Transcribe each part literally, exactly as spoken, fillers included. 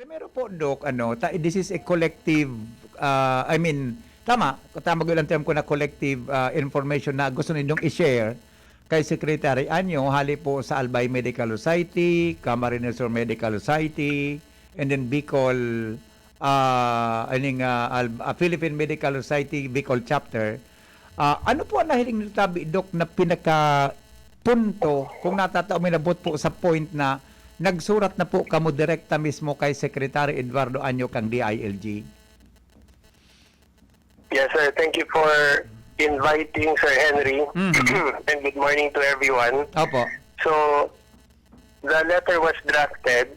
Primero po, Doc, ano, ta-, this is a collective, ah, I mean, tama, tama gyud ang term ko na collective, ah, information na gusto nindong i-share kay Secretary Anyo, hali po sa Albay Medical Society, Camarines Sur Medical Society, and then Bicol, ah, aning, ah, Al-, ah, Philippine Medical Society Bicol Chapter. Ah, ano po ang nahiling nindo tabi, Doc, na pinaka punto kung natatao, minabot po sa point na nagsurat na po kamo direkta mismo kay Secretary Eduardo Anyo kang D I L G? Yes, sir. Thank you for inviting, Sir Henry. Mhm. And good morning to everyone. Opo. So, the letter was drafted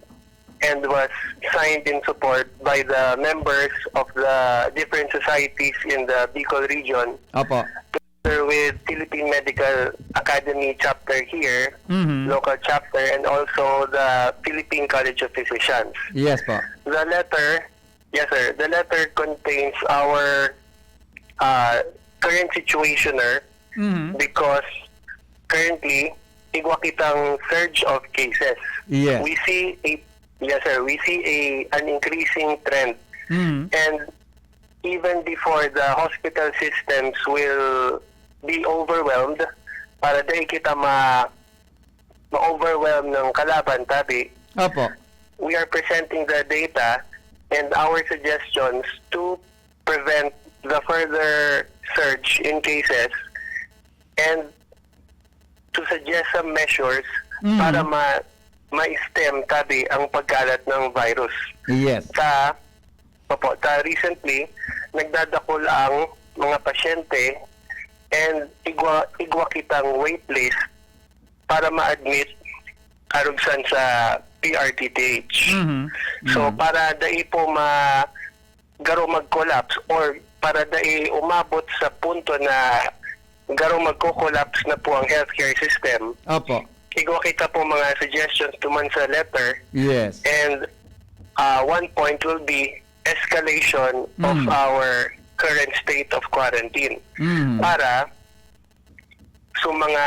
and was signed in support by the members of the different societies in the Bicol region, Opo. Together with Philippine Medical Academy chapter here, Mhm. local chapter, and also the Philippine College of Physicians. Yes po. The letter, yes, sir, the letter contains our, uh, current situationer Mhm. because currently, igwa kitang surge of cases. Yes. We see a, yes, sir, we see a, an increasing trend. Mhm. And even before, the hospital systems will be overwhelmed para dai kita ma-, ma-overwhelm ng kalaban, tabi. Opo. We are presenting the data and our suggestions to prevent the further surge in cases and to suggest some measures Mhm. para ma-, ma-stem, tabi, ang pagkalat ng virus. Yes. Sa, opo, sa recently, nagdadakol ang mga pasyente and igwa, igwa kitang waitlist para ma-admit arog san sa P R T T H. Mhm. So, Mhm. para dai po ma-, garo mag-collapse or para dai umabot sa punto na garo magko-collapse na po ang healthcare system, Opo. igwa kita po mga suggestions duman sa letter. Yes. And, ah, one point will be escalation of Mm. our current state of quarantine. Mm. Para so mga,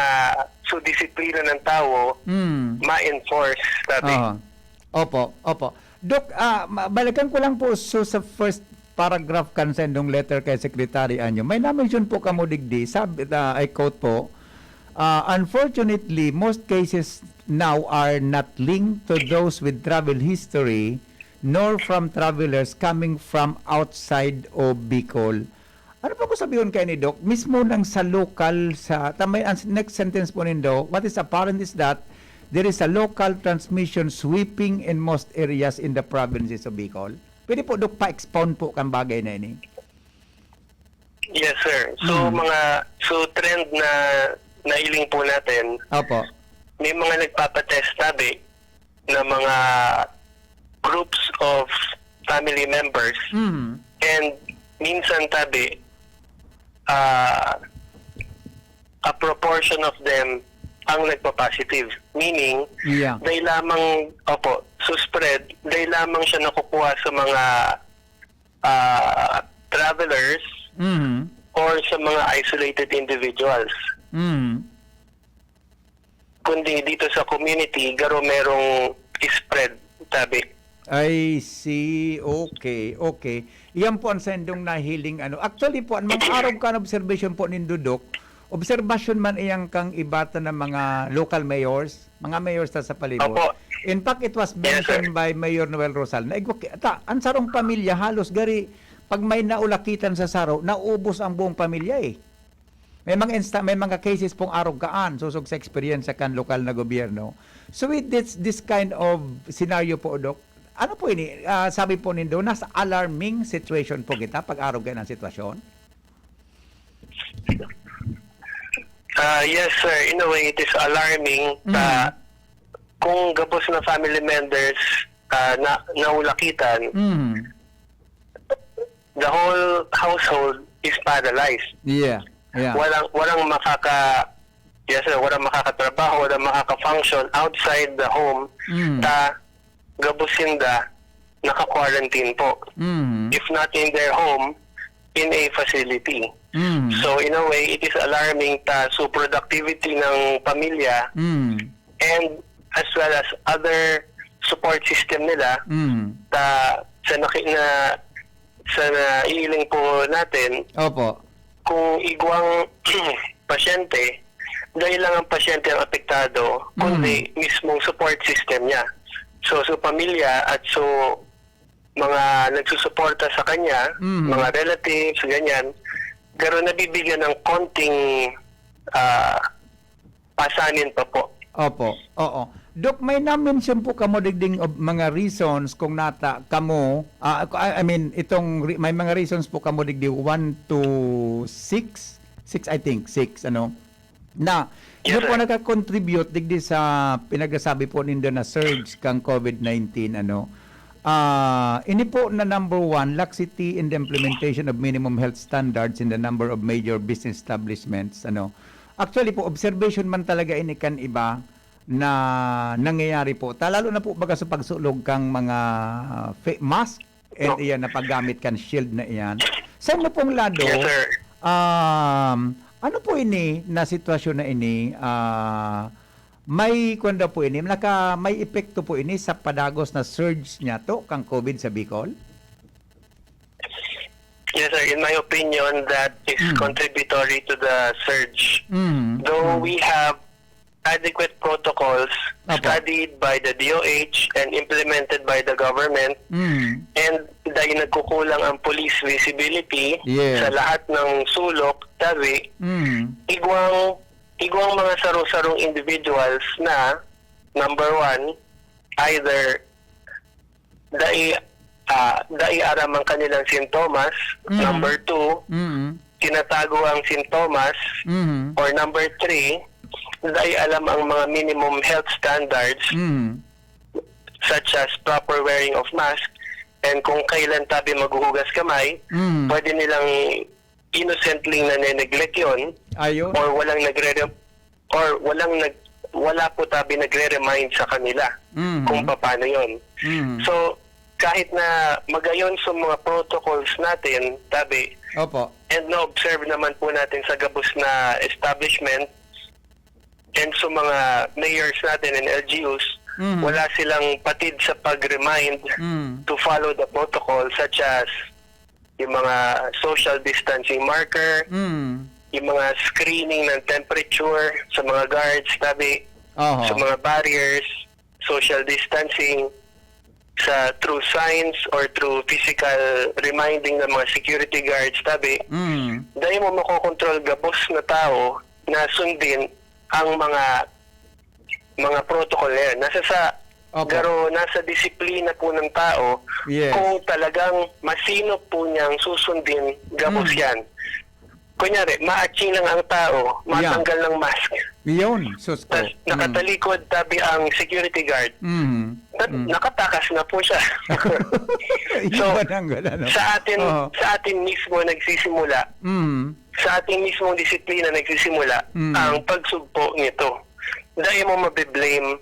so disiplina ng tawo, Mm. ma-enforce, tabi. Aha. Opo, opo. Doc, ah, ma-, balikan ko lang po so sa first paragraph kan sa indong letter kay Secretary Anyo. May na-mention po kamo digdi, sabi, ah, I quote po, ah, "Unfortunately, most cases now are not linked to those with travel history nor from travelers coming from outside of Bicol." Ano pa ko sabihon kay ni Doc? Mismo nang sa lokal, sa, tamay, ang next sentence po nindo, "What is apparent is that there is a local transmission sweeping in most areas in the provinces of Bicol." Pwede po, Doc, pa-expound po kan bagay na ini? Yes, sir. So, Hmm. mga, so trend na nahiling po natin, Opo. may mga nagpapatest tabi na mga groups of family members. Mhm. And minsan tabi, ah, a proportion of them ang nagpa-positive. Meaning, Yeah. dai lamang, opo, so spread, dai lamang siya nakukuha sa mga, ah, travelers Mhm. or sa mga isolated individuals. Mhm. Kundi dito sa community, garo merong spread, tabi. I see. Okay, okay. Iyan po ang sendong nahiling ano. Actually po, ang mga arog kan observation po nindo, Doc, obserbasyon man iyan kang iba ta na mga local mayors, mga mayors ta sa palibot. Opo. In fact, it was Yes, sir. mentioned by Mayor Noel Rosal na igwa ki-, ta, ang sarong pamilya halos gari, pag may naulakitan sa saro, naubos ang buong pamilya eh. May mga insta-, may mga cases pong arog kaan, sosog sa eksperyensya kan lokal na gobyerno. So with this, this kind of scenario po, Doc, ano po ini? Ah, sabi po nindo, nasa alarming situation po kita pag arog kaiyan ang sitwasyon? Ah, yes, sir. In a way, it is alarming Mm. ta kung gabos na family members, ah, na, naulakitan, Mm. the whole household is paralyzed. Yeah, yeah. Walang, walang makaka-, yes, sir, walang makakatrabaho, walang makaka-function outside the home. Mm. Ta, gabos sinda, naka-quarantine po. Mm. If not in their home, in a facility. Mm. So, in a way, it is alarming ta, so productivity ng pamilya Mm. and as well as other support system nila, Mm. sa, sa naki-, na, sa naiiling po natin, Opo. kung igwang pasyente, dahil lang ang pasyente ang apektado, Mm. kundi mismong support system niya. So, so pamilya at so mga nagsusuporta sa kanya, Mhm. mga relatives, ganyan, pero nabibigyan ng konting, ah, pasanin pa po. Opo, oo. Doc, may na-mention po kamo digding ob-, mga reasons kung nata kamo, ah, I, I mean, itong re-, may mga reasons po kamo digdi one to six? Six, I think, six, ano? Na, Yes, yun po sir. nagka-contribute digdi sa pinagsasabi po nindo na surge kang covid nineteen, ano? Ah, ini po na number one, laxity in the implementation of minimum health standards in the number of major business establishments, ano? Actually po, observation man talaga ini kan iba na nangyayari po. Ta-, lalo na po baga sa pagsulog kang mga fa-, mask and No. iyan na paggamit kan shield na iyan. Sa inyo pong lado, Yes, sir. um, ano po ini na sitwasyon na ini, ah, may kwan daw po ini, naka-, may epekto po ini sa padagos na surge niya to kang covid sa Bicol? Yes, sir. In my opinion, that is Mm. contributory to the surge. Mm. Though Mm. we have adequate protocols Apo. studied by the D O H and implemented by the government, Mm. and dahil nagkukulang ang police visibility Yes. sa lahat ng sulok, tabi, Mm. igwang, igwang mga saro-sarong individuals na, number one, either dai, ah, dai aram ang kanilang sintomas. Mm. Number two, Mm. tinatago ang sintomas. Mm. Or number three, dai alam ang mga minimum health standards, Mm. such as proper wearing of mask, and kung kailan tabi maghuhugas kamay, Mm. pwede nilang innocently na-neglect yun, Ayun. or walang nagre-, or walang nag-, wala po tabi nagre-remind sa kanila Mhm. kung paano yun. Mhm. So, kahit na magayon sa mga protocols natin, tabi, Opo. and na-observe naman po natin sa gabos na establishment and sa mga mayors natin and L G Us, Mhm. wala silang patid sa pag-remind Mhm. to follow the protocol, such as yung mga social distancing marker, Mm. yung mga screening ng temperature sa mga guards, tabi, Oho. sa mga barriers, social distancing, sa through signs or through physical reminding ng mga security guards, tabi. Mm. Dahil mo makokontrol gabos na tao na sundin ang mga mga protocol na yan. Nasa sa, Opo. Pero nasa disiplina po ng tao Yes. kung talagang masinop po niyang susundin gabos Mm. yan. Kunyari, maatching lang ang tao, Yeah. matanggal ng mask. Yun, sus ko. Tas Mm. nakatalikod, tabi ang security guard. Mm. Na-, Mm. nakatakas na po siya. Yun So, ba nang gano'n, no? sa atin, Oo. sa atin mismo nagsisimula. Mm. Sa ating mismong disiplina nagsisimula Mm. ang pagsugpo nito. Dai mo mabe-blame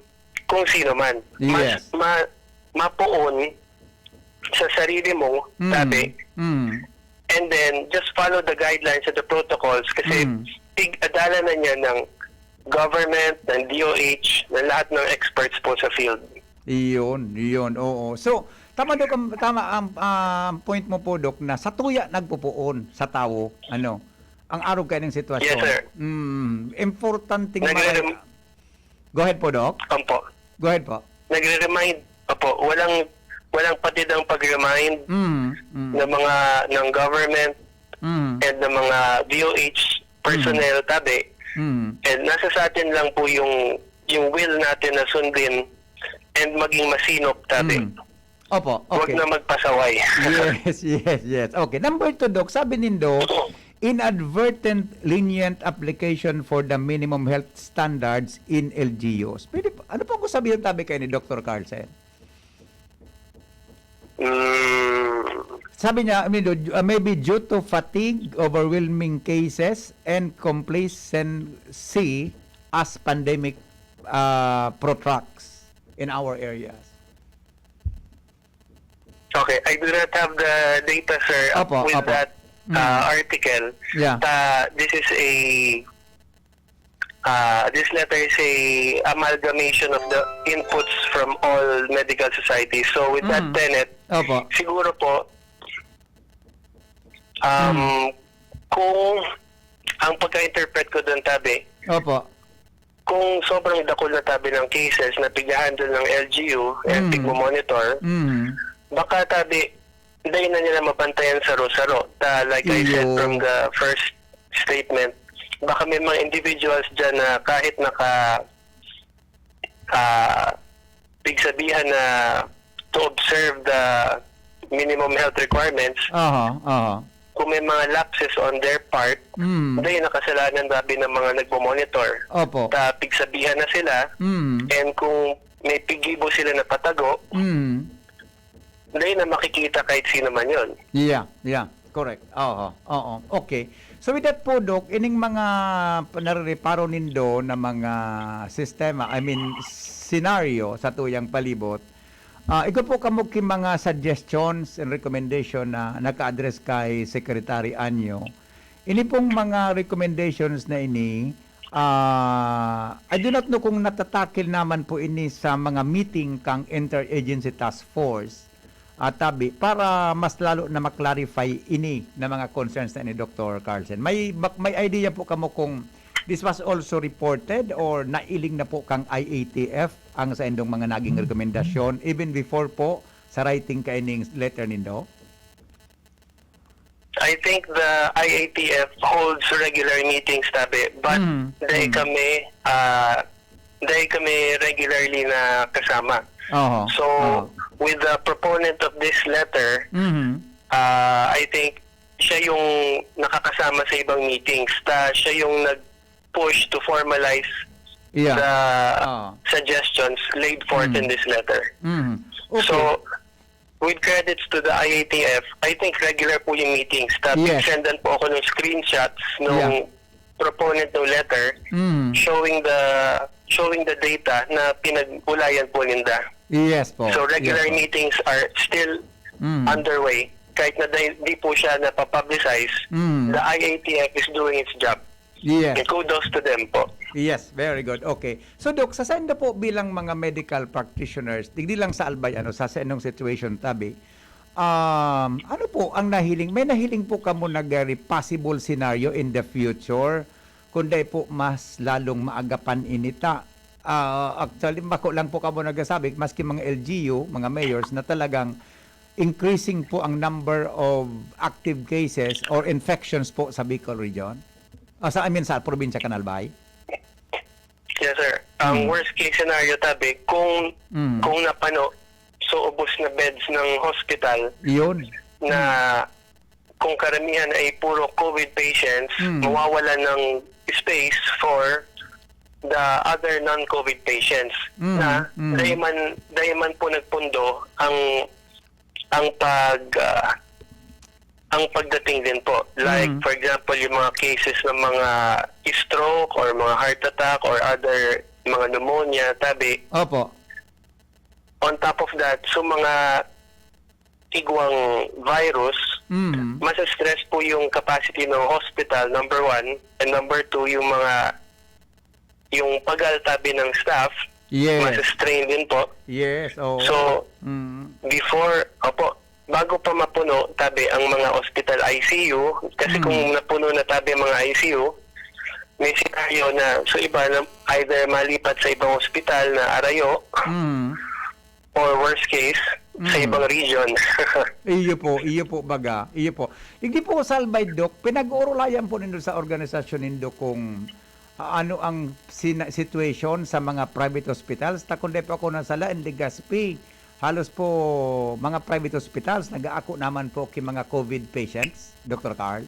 kung sino man. Mas Yes. ma-, mapoon sa sarili mo, Mm. tabi. Mm. And then, just follow the guidelines and the protocols kasi Mm. pig-adalan na niya ng government, ng D O H, ng lahat ng experts po sa field. Iyon, iyon, oo. So, tama, Dok, ang, tama ang, ang point mo po, Dok, na satuya nagpupoon sa tawo, ano, ang arog kaining sitwasyon. Yes, sir. Mm, importanteng Nagre-rem- mara-, Go ahead po, Doc. Opo. Go ahead po. Nagre-remind, opo, walang, walang patid ang pag-remind Mm, mm. ng mga, ng government Mm. and ng mga D O H personnel, Mm. tabi. Mm. And nasa sa atin lang po yung, yung will natin na sundin and maging masinop, tabi. Mm. Opo, Huwag okay. na magpasaway. Yes, yes, yes. Okay, number two, Doc, sabi nindo, inadvertent lenient application for the minimum health standards in L G Us. Pwede po, ano po kung sabihin tabi kayo ni Doctor Carlsen? Mm. Sabi niya, I mean, uh, maybe due to fatigue, overwhelming cases, and complacency as pandemic, uh, protracts in our areas. Okay, I do not have the data, sir, Opo, with opo. that, Mm. uh, article. Yeah. Ta-, this is a, Ah, this letter is a amalgamation of the inputs from all medical societies. So with that, Mm. Tenet, Opo. siguro po, um, Mm. kung ang pagka-interpret ko doon, tabi, Opo. kung sobrang dakul na, tabi, ng cases na pigha-handle ng L G U and Mm. pigmo-monitor, Mm. baka, tabi, dai na nila mabantayan saro-saro. Ta, like I said Iyo. from the first statement, baka may mga individuals dyan na kahit naka, ah, pigsabihan na to observe the minimum health requirements, Aha, aha. kung may mga lapses on their part, Mm. dai na kasalanan, tabi, ng mga nagmo-monitor. Opo. Ta, pigsabihan na sila, Mm. and kung may piggibo sila na patago, Mm. dai na makikita kahit sino man yon. Yeah, yeah. Correct. Oo, oo. Okay. So with that po, Doc, ining mga p-, narereparo nindo na mga sistema, I mean, scenario sa tuyang palibot, ah, igwa po kamo ki mga suggestions and recommendation na naka-address kay Secretary Anyo. Ini pong mga recommendations na ini, ah, I do not know kung natatakil naman po ini sa mga meeting kang Interagency Task Force. At tabi, para mas lalo na ma-clarify ini na mga concerns na ni Doctor Carlson. May, bak-, may idea po kamo kung this was also reported or nailing na po kang I A T F ang saindong mga naging rekomendasyon even before po sa writing kaining letter nindo? I think the I A T F holds regular meetings, tabi, but Mm, they mm. kami, ah, they kami regularly na kasama. Oho, So, oho. with the proponent of this letter, Mhm. ah, I think siya yung nakakasama sa ibang meetings. Ta, siya yung nag-push to formalize Yeah. the Oo. suggestions laid forth in Mm. this letter. Mhm. Okay. So, with credits to the I A T F, I think regular po yung meetings. Ta, Yes. sendan po ako ng screenshots nung Yeah. proponent ng letter Mm. showing the, showing the data na pinag-ulayan po ninda. Yes po. So, regular Yes po. meetings are still Mm. underway. Kahit na di, di po siya napapublicize, Mm. the I A T F is doing its job. Yes. And kudos to them po. Yes, very good. Okay. So, Doc, sa saindo po bilang mga medical practitioners, digdi lang sa Albay, ano, sa, sa inyong situation, tabi, um, ano po ang nahiling, may nahiling po kamo na gari possible scenario in the future, kung dai po mas lalong maagapan ini ta? Ah, actually, bako lang po kamo nagsasabi, maski mga L G U, mga mayors, na talagang increasing po ang number of active cases or infections po sa Bicol region? Ah, sa, I mean, sa probinsya kan Albay? Yes, sir. Ang Mm. worst case scenario, tabi, kung, Mm. kung napano, so ubos na beds ng hospital Yun. na Mm. kung karamihan ay puro COVID patients, Mm. mawawalan ng space for the other non-COVID patients Mm, na mm. dai man, dai man po nagpundo ang, ang pag, ah, ang pagdating din po. Like, Mm. for example, yung mga cases ng mga stroke or mga heart attack or other mga pneumonia, tabi. Opo. On top of that, so mga igwang virus, Mm. mas stress po yung capacity ng hospital, number one. And number two, yung mga, yung pag-aaltabi ng staff, Yes. mas strain din po. Yes, oo. So, Mm. before, opo, bago pa mapuno, tabi, ang mga hospital I C U, kasi Mm. kung napuno na, tabi, ang mga I C U, may scenario na, so, iba na, either malipat sa ibang hospital na arayo, Mm. or worst case, sa Mm. ibang region. Iyo po, iyo po baga, iyo po. Digdi po sa Albay, Doc, pinag-uurulayan po nindo sa organisasyon nindo kung, ah, ano ang sina-, situation sa mga private hospitals? Ta kung di po ako nasala, in Legazpi, halos po mga private hospitals, nag-aako naman po ki mga COVID patients, Doctor Carl?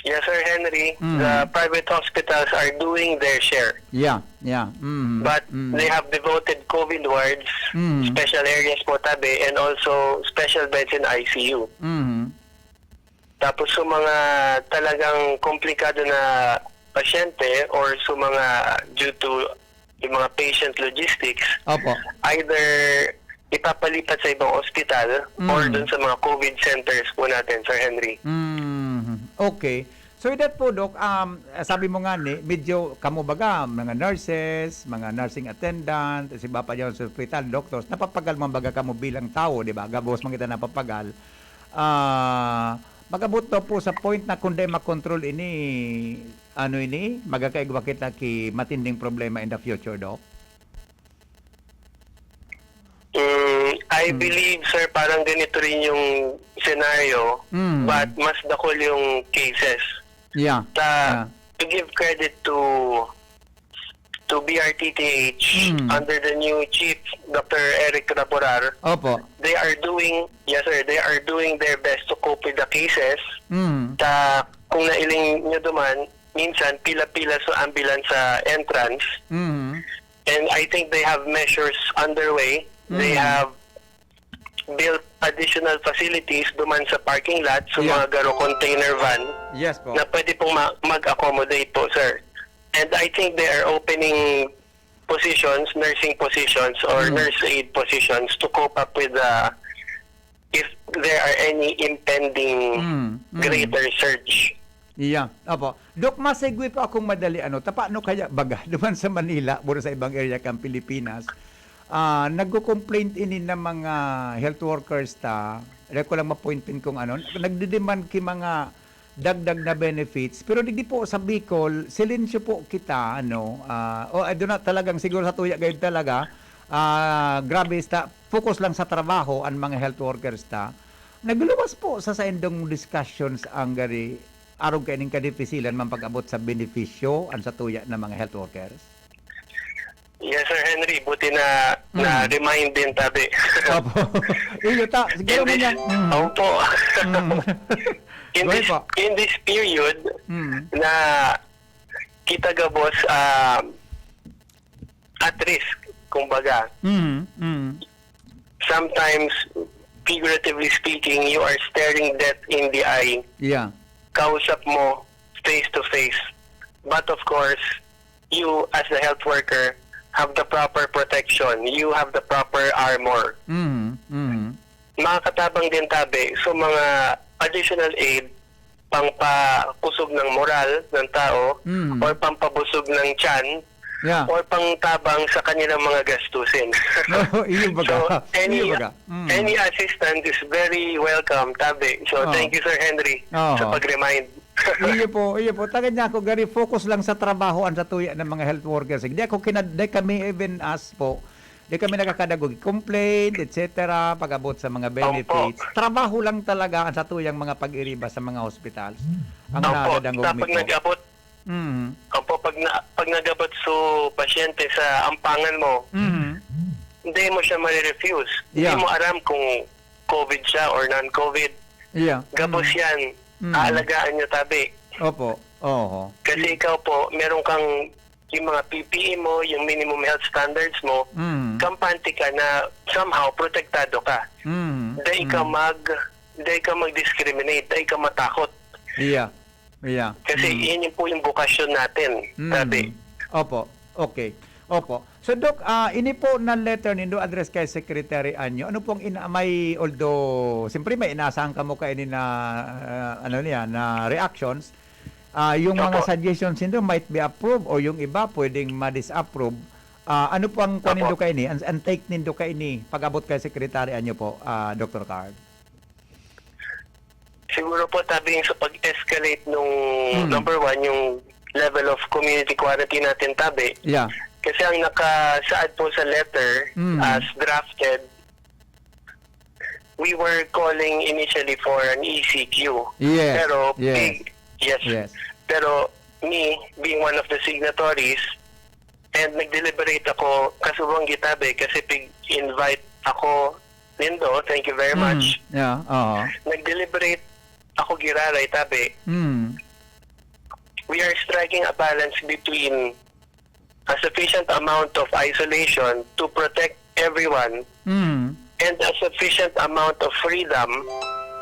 Yes, Sir Henry. Mm. The private hospitals are doing their share. Yeah, yeah. Mm. But Mm. they have devoted COVID wards, Mm. special areas po, tabi, and also special beds in I C U. Mm. Tapos sa mga talagang komplikado na pasyente or sa mga due to yung mga patient logistics, Opo. either ipapalipat sa ibang ospital Mm. or dun sa mga COVID centers po natin, Sir Henry. Mm. Okay. So, with that po, Doc, um, sabi mo nga ni, medyo kamo baga, mga nurses, mga nursing attendant, sa iba pa dyan sa ospital, doctors, napapagal man baga kamo bilang tawo, di ba? Gabos man kita napapagal. Ah, mag-abot daw po sa point na kung di makontrol ini, ano ini, magkakaigwa kita ki matinding problema in the future, Doc? Mm, I Mm. believe, sir, parang ganito rin yung scenario, Mm. but mas dakul yung cases. Yeah. Sa, yeah. To give credit to to B R T T H, Mm. under the new chief, Doctor Eric Raborar, Opo. they are doing, yes, sir, they are doing their best to cope with the cases. Mm. Sa, kung nailing nyo duman, minsan pila-pila sa ambulance sa entrance. Mm. And I think they have measures underway. They Mm. have built additional facilities duman sa parking lot, sa Yeah. mga garo container van, Yes po. na pwede pong ma- mag-accommodate po, sir. And I think they are opening positions, nursing positions, or Mm. nurse aid positions to cope up with the, if there are any impending Mm, mm. greater surge. Yeah, opo. Doc, masegue po akong madali, ano, ta paano kaya baga duman sa Manila, puro sa ibang area kan Pilipinas, ah, nagko-complain ini na mga health workers ta, dai ko lang ma-point pin kung ano, nagde-demand ki mga dagdag na benefits, pero digdi po sa Bicol, silensyo po kita, ano, ah, o, I do not, talagang siguro sa tuya gayud talaga, ah, grabe sta, focus lang sa trabaho ang mga health workers ta. Nagluluwas po sa saindong discussions ang gari, arog kaining kadipisilan man pag-abot sa benepisyo an satuya na mga health workers? Yes, Sir Henry, buti na Mm. na-remind din tabi. Opo. Iyo ta, siguro In this, man yan. Mm. Opo. Mm. in, Go ahead this, po. in this period Mm. na kita gabos ah, at risk, kumbaga, Mm. Mm. sometimes, figuratively speaking, you are staring death in the eye. Yeah. Kausap mo face to face. But of course, you as the health worker have the proper protection. You have the proper armor. Mm. Mm. Makakatabang din tabi sa mga additional aid, pangpakusog ng moral ng tao, Mm. or pampabusog ng tiyan, Yeah. or pangtabang sa kanilang mga gastusin. Iyo baga. So, any, Iyo baga. Mm. any assistance is very welcome, tabi. So, Oh. thank you, Sir Henry, Oh. sa pag-remind. Iyo po, iyo po. Tagad niya ako, gari, focus lang sa trabaho ang satuya ng mga health workers. Di ako kinad-, di kami even as po, di kami nakakadagog complaint, et cetera, pag-abot sa mga benefits. Trabaho lang talaga ang satuyang mga pag-iriba sa mga hospitals. Ang Opo, nadadangog sa mi pag po. nag-abot, Mm. opo, pag, na, pag nag-abot su pasyente sa ampangan mo, Mm. hindi mo siya marirefiuse. Yeah. Hindi mo aram kung COVID siya or non-COVID. Yeah. Gabos Mm. yan. Mm. Aalagaan niyo tabi. Opo. Oho. Kasi ikaw po, meron kang yung mga P P E mo, yung minimum health standards mo, Mm. kampante ka na somehow protektado ka. Mm. Dai ka Mm. mag dai ka mag-discriminate, dai ka matakot. Yeah. Yeah. Kasi Mm. yun yung po yung bukasyon natin, Mm. sabi. Opo. Okay. Opo. So, Doc, ah, ini po na letter nindo address kay Secretary Anyo. Ano pong ina-, may, although, siyempre may inaasahan kamo kaini na, ah, ano niya, na reactions. Ah, yung mga Opo. suggestions nindo might be approved o yung iba pwedeng ma-disapprove. Ah, ano po ang kuwan Opo. nindo kaini? Ang, ang take nindo kaini pag-abot kay Secretary Anyo po, ah, Doctor Card? Siguro po, tabi, yung sa pag-escalate nung Mm. number one, yung level of community quarantine natin, tabi. Yeah. Kasi ang nakasaad po sa letter Mm. as drafted, we were calling initially for an E C Q. Yes. Pero Yes. big, yes. Yes. Pero me, being one of the signatories, and nag-deliberate ako, kasubong gitabi, kasi pig-invite ako nindo, thank you very Mm. much. Yeah. Oo. Nag-deliberate ako giraray, tabi. Mm. We are striking a balance between a sufficient amount of isolation to protect everyone Mm. and a sufficient amount of freedom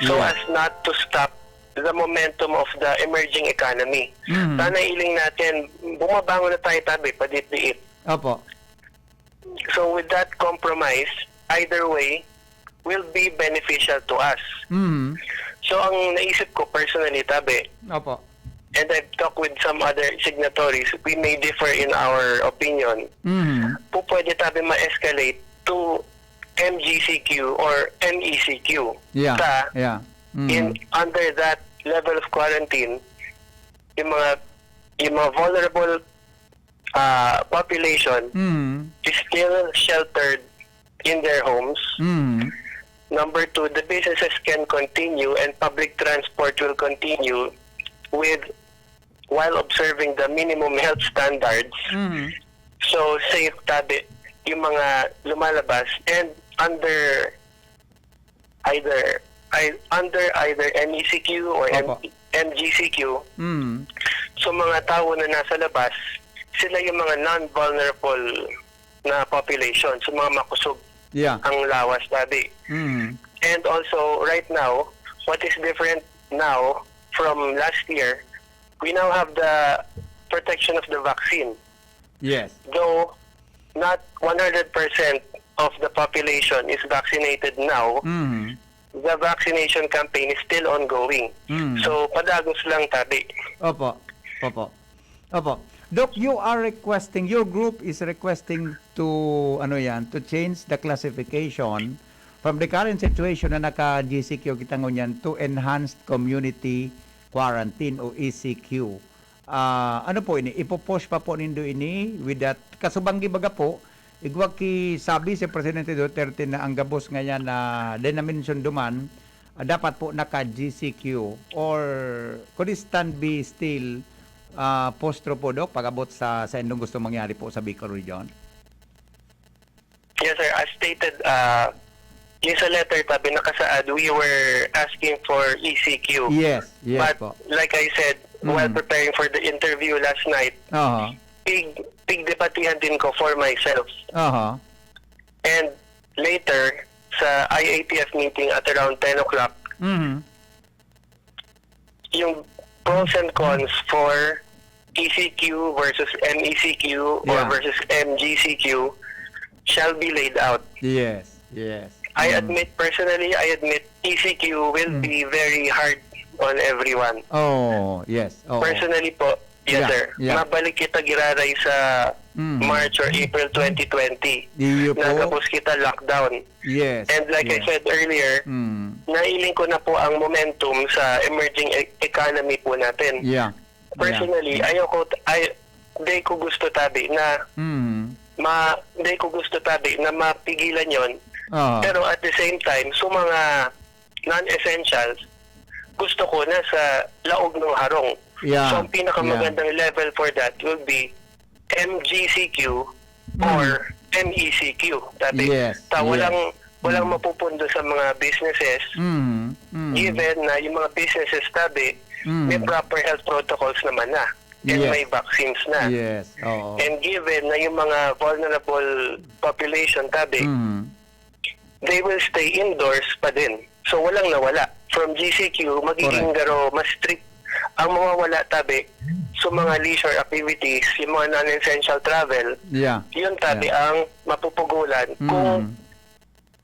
so Yeah. as not to stop the momentum of the emerging economy. Mm. Sana iling natin, bumabangon na tayo, tabi, padiit-diit. Opo. So with that compromise, either way, will be beneficial to us. Mm. So ang naisip ko personally, tabi, Opo. and I've talked with some other signatories, we may differ in our opinion. Mhm. Pu pwede tabi ma-escalate to M G C Q or M E C Q. Yeah. Ta, Yeah. Mhm. in under that level of quarantine, yung mga yung mga vulnerable uh, population Mhm. is still sheltered in their homes. Mhm. Number two, the businesses can continue and public transport will continue with while observing the minimum health standards. Mhm. So safe tabi yung mga lumalabas and under either I, under either M E C Q or M, Opo. M G C Q. Mhm. So mga tao na nasa labas, sila yung mga non-vulnerable na population, so mga makusog Yeah. ang lawas tabi. Mhm. And also right now, what is different now from last year, we now have the protection of the vaccine. Yes. Though not one hundred percent of the population is vaccinated now, Mhm. the vaccination campaign is still ongoing. Mhm. So padagos lang tabi. Opo. Opo. Opo. Doc, you are requesting, your group is requesting to, ano yan, to change the classification from the current situation na naka-G C Q kita ngunyan to enhanced community quarantine o E C Q. Ah, ano po ini? Ipo-push pa po nindo ini with that? Kasubanggi baga po, igwa ki sabi si Presidente Duterte na ang gabos ngayan na dinaminsyon duman, ah, dapat po naka-G C Q or could this stand be still ah, postro po, Doc, pag-abot sa, sa indong gusto mangyari po sa Bicol Region? Yes, sir. As stated, uh, yung sa letter tabi nakasaad, we were asking for E C Q. Yes, yes But po. like I said, Mm. while preparing for the interview last night, Aha. pig pigdebatihan din ko for myself. Aha. And later, sa I A T F meeting at around ten o'clock, Mhm. yung pros and cons for E C Q versus M E C Q or Yeah. versus M G C Q shall be laid out. Yes, yes. I Mm. admit, personally, I admit E C Q will Mm. be very hard on everyone. Oh, yes. Oh. Personally po, yes, Yeah, sir. yeah. Mabalik kita giraray sa Mm. March or April twenty twenty. Iyo po. Nagapos kita lockdown. Yes. And like I yes. said earlier, Mm. nailing ko na po ang momentum sa emerging e- economy po natin. Yeah. Personally, ayoko, ay, di ko gusto tabi na Mm. ma, di ko gusto tabi na mapigilan yon. Ah. Pero at the same time, sa mga non-essentials, gusto ko na sa laog ng harong. Yeah. So, ang pinakamagandang level for that will be M G C Q Mm. or M E C Q. Tabi, Yes, ta, walang, yes. walang Mm. mapupundo sa mga businesses Mm. Mm. given na yung mga businesses tabi Mm. may proper health protocols naman na and Yes. may vaccines na. Yes. Oo. And given na yung mga vulnerable population tabi, Mm. they will stay indoors pa din. So walang nawala. From G C Q, magiging Correct. garo, mas strict ang mawawala tabi sa mga leisure activities, yung mga non-essential travel, Yeah. yun tabi Yeah. ang mapupugulan Mm. kung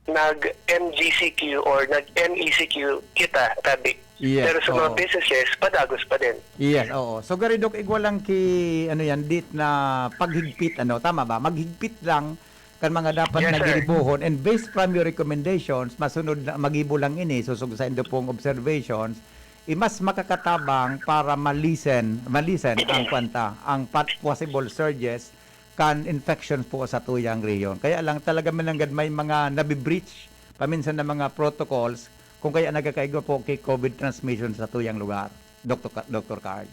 nag-M G C Q or nag-M E C Q kita tabi. Yes, Pero sa mga oo. businesses, padagos pa din. Yes, oo. So, gari, Doc, igwa lang ki, ano yan, dit na paghigpit, ano, tama ba? Maghigpit lang kan mga dapat Yes, na sir. giribohon. And based from your recommendations, masunod na magibo lang ini, susog sa indo pong observations, i mas makakatabang para malisen, malisen ang kwanta, ang pat-, possible surges kan infections po sa tuyang rehiyon. Kaya lang talaga mananggad may mga nabi-breach paminsan ng mga protocols kung kaya nagkakaigwa po kay COVID transmission sa tuyang lugar, Doctor Ka-, Doctor Carl.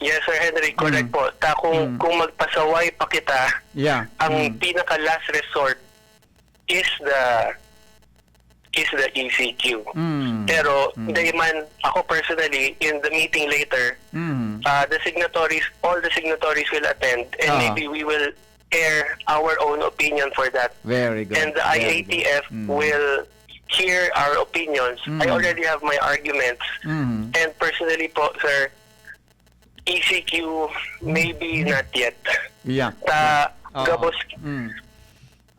Yes, Sir Henry, correct Mm. po. Ta kung, Mm. kung magpasaway pa kita, Yeah. ang Mm. pinaka last resort is the is the E C Q. Mm. Pero Mm. dahil man, ako personally, in the meeting later, Mm. uh, the signatories, all the signatories will attend and Ah. maybe we will air our own opinion for that. Very good. And the Very I A T F good. Mm. will hear our opinions. I Mm. already have my arguments. Mm. And personally po, sir, E C Q, maybe not yet. Yeah. Ta, Oo. gabos, Mm.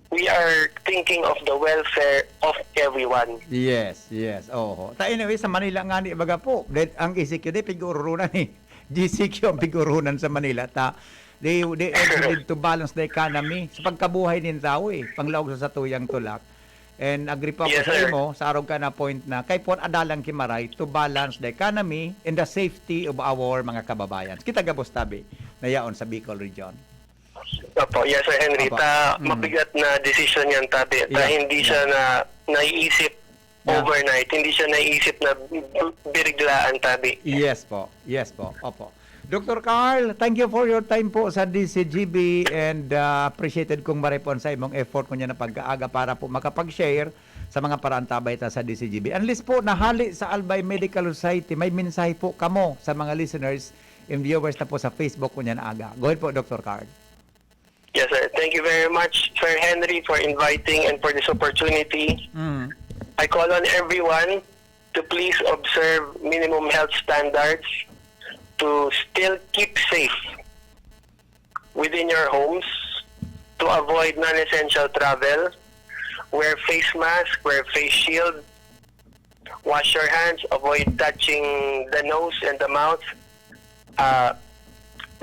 we are thinking of the welfare of everyone. Yes, yes. Oho. Ta anyway, sa Manila nga ni baga po, that ang E C Q di pig-urunan eh. G C Q ang pig-urunan sa Manila. Ta, they, they also need to balance the economy sa pagkabuhay nin tao eh. Panglaog sa satuyang tulak. And agree po ako Yes, sa sir. imo, sa arog ka na point na, kay por adalang kimaray to balance the economy and the safety of our mga kababayan. Kita gabos tabi na yaon sa Bicol region. Opo, yes, Sir Henry. Opo. Ta, Mm. mabigat na desisyon yan, tabi. Ta, Yeah, hindi siya na naiisip Yeah. overnight. Hindi siya naiisip na biriglaan, tabi. Yes po. Yes po. Opo. Doctor Carl, thank you for your time po sa D C G B and uh, appreciated kong maripon sa imong effort kunya na pagkaaga para po makapag-share sa mga paraantabay ta sa D C G B. Unless po nahali sa Albay Medical Society, may mensahe po kamo sa mga listeners and viewers na po sa Facebook kunya na aga. Go ahead po, Doctor Carl. Yes, sir. Thank you very much, Sir Henry, for inviting and for this opportunity. Mm. I call on everyone to please observe minimum health standards, to still keep safe within your homes, to avoid non-essential travel, wear face mask, wear face shield, wash your hands, avoid touching the nose and the mouth. Ah,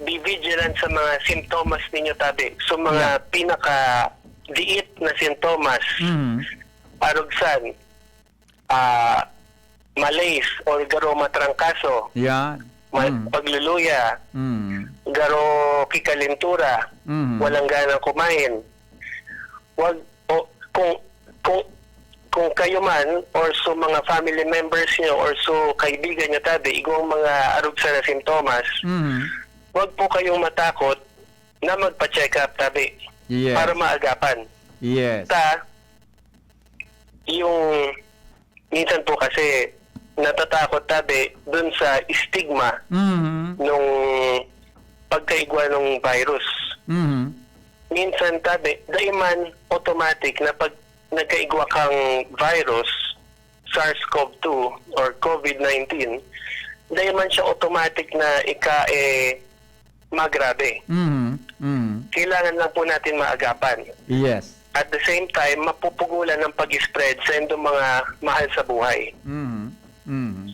be vigilant sa mga simptomas ninyo, tabi. So, mga Yeah. pinaka diit na simptomas, Mm. arugsan, ah, malaise or garo matrangkaso, Yan. ma- Mm. pagluluya, Mm. garo kikalintura, Mm. walang ganang kumain. Wag, o, kung, kung, kung kayo man or sa mga family members nyo or sa kaibigan nyo, tabi, igwang mga arugsan na simptomas, Mm. wag po kayong matakot na magpa-check up, tabi, Yes. para maagapan. Yes. Ta, yung minsan po kasi natatakot, tabi, dun sa stigma Mm. nung pagkaigwa ng virus. Mm. Minsan, tabi, dai man automatic na pag nagkaigwa kang virus, SARS-CoV two or COVID nineteen, dai man siya automatic na ika, eh, magrabe. Mm. Mm. Kailangan lang po natin maagapan. Yes. At the same time, mapupugulan ng pag-spread sa indong mga mahal sa buhay. Mm. Mm.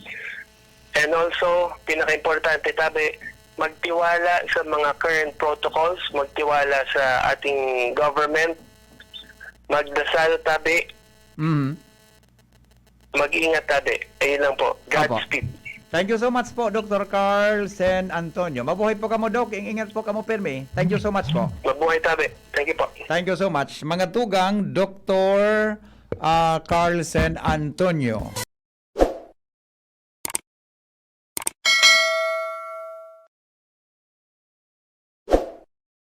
And also, pinaka-importante, tabi, magtiwala sa mga current protocols, magtiwala sa ating government, magdasal, tabi, Mm. mag-ingat, tabi. Ayun lang po. Apo. Godspeed. Thank you so much po, Doctor Carl Sen Antonio. Mabuhay po kamo, Doc. Ing-ingat po kamo, pirmi. Thank you so much po. Mabuhay, tabi. Thank you po. Thank you so much. Mga tugang, Doctor ah, Carl Sen Antonio.